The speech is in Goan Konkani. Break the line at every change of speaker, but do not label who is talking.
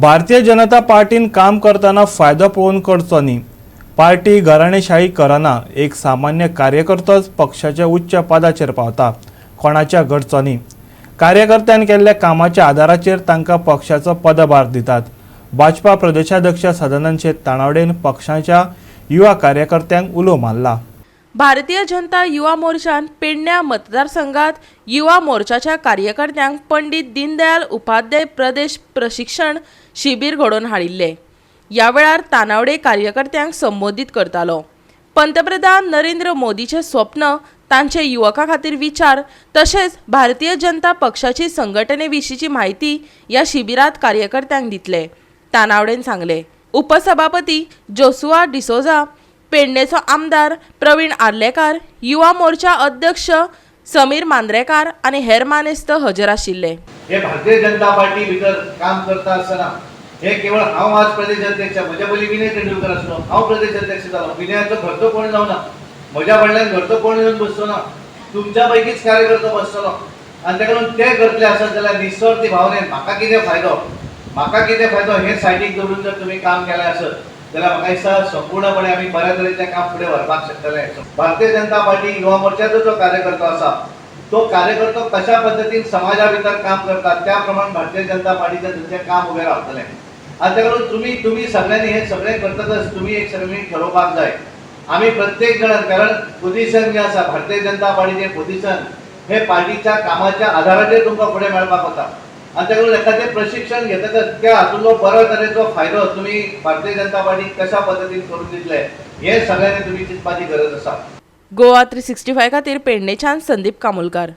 भारतीय जनता पार्टीन काम करतना फायदो पळोवन करचो न्ही. पार्टी घराणेशाही करना. एक सामान्य कार्यकर्तोच पक्षाच्या उच्च पदाचेर पावता, कोणाच्या घडचो न्ही. कार्यकर्त्यान केल्ल्या कामाच्या आदाराचेर तांकां पक्षाचो पदभार दितात. भाजपा प्रदेशाध्यक्ष सदानंद शेट तानावडेन पक्षाच्या युवा कार्यकर्त्यांक उलो मारला.
भारतीय जनता युवा मोर्चान पेडण्या मतदारसंघात युवा मोर्चाच्या कार्यकर्त्यांक पंडित दीनदयाल उपाध्याय प्रदेश प्रशिक्षण शिबीर घडोवन हाडिल्लें. ह्या वेळार तानावडे कार्यकर्त्यांक संबोधीत करतालो. पंतप्रधान नरेंद्र मोदीचें स्वप्न, तांचे युवकां खातीर विचार तशेंच भारतीय जनता पक्षाची संघटने विशींची म्हायती ह्या शिबिरांत कार्यकर्त्यांक दितले, तानावडेन सांगलें. उपसभापती जोसुआ डिसोजा, पेडणेचो आमदार प्रवीण आर्लेकार, युवा मोर्चा अध्यक्ष समीर मांद्रेकार आनी हेर मानेस्त हजर आशिल्ले.
हे भारतीय जनता पार्टी भितर काम करता आसतना हे केवळ हांव आज प्रदेश अध्यक्ष, म्हज्या पयलीं विनय तेंडुलकर आसलो, हांव प्रदेश अध्यक्ष जालो. विनयाचो घरचो कोण जावना, म्हज्या व्हडल्यान घरचो कोण येवन बसचो ना, तुमच्या पैकीच कार्यकर्तो बसतलो. आनी ताका लागून ते करतले आसत जाल्यार निस्वार्थी भावनेन म्हाका कितें फायदो, म्हाका कितें फायदो हे सायडीक दवरून जर तुमी काम केलें आसत जाल्यार म्हाका दिसता संपूर्णपणे आमी बऱ्या तरेचें काम फुडें व्हरपाक शकतले. भारतीय जनता पार्टी युवा मोर्चाचो जो कार्यकर्तो आसा तो कार्यकर्तो कशा पद्दतीन समाजा भितर काम करता त्या प्रमाण भारतीय जनता पार्टीचें तुमचें काम उबें रावतलें. आनी ताका लागून तुमी सगळ्यांनी हें सगळें करतकच तुमी एक सगळ्यांनी ठरोवपाक जाय आमी प्रत्येक जाणान, कारण पोझिशन जें आसा भारतीय जनता पार्टीचें पोझिशन हे पार्टीच्या कामाच्या आधाराचेर तुमकां फुडें मेळपाक वता. आनी ताका लागून एखादें प्रशिक्षण घेतकच त्या हातूंतलो बरो तरेचो फायदो तुमी भारतीय जनता पार्टीक कशा पद्दतीन करून दितले हें सगळ्यांनी तुमी चिंतपाची गरज आसा.
गोवा 365 खातीर पेडणेच्यान संदीप कामुलकार.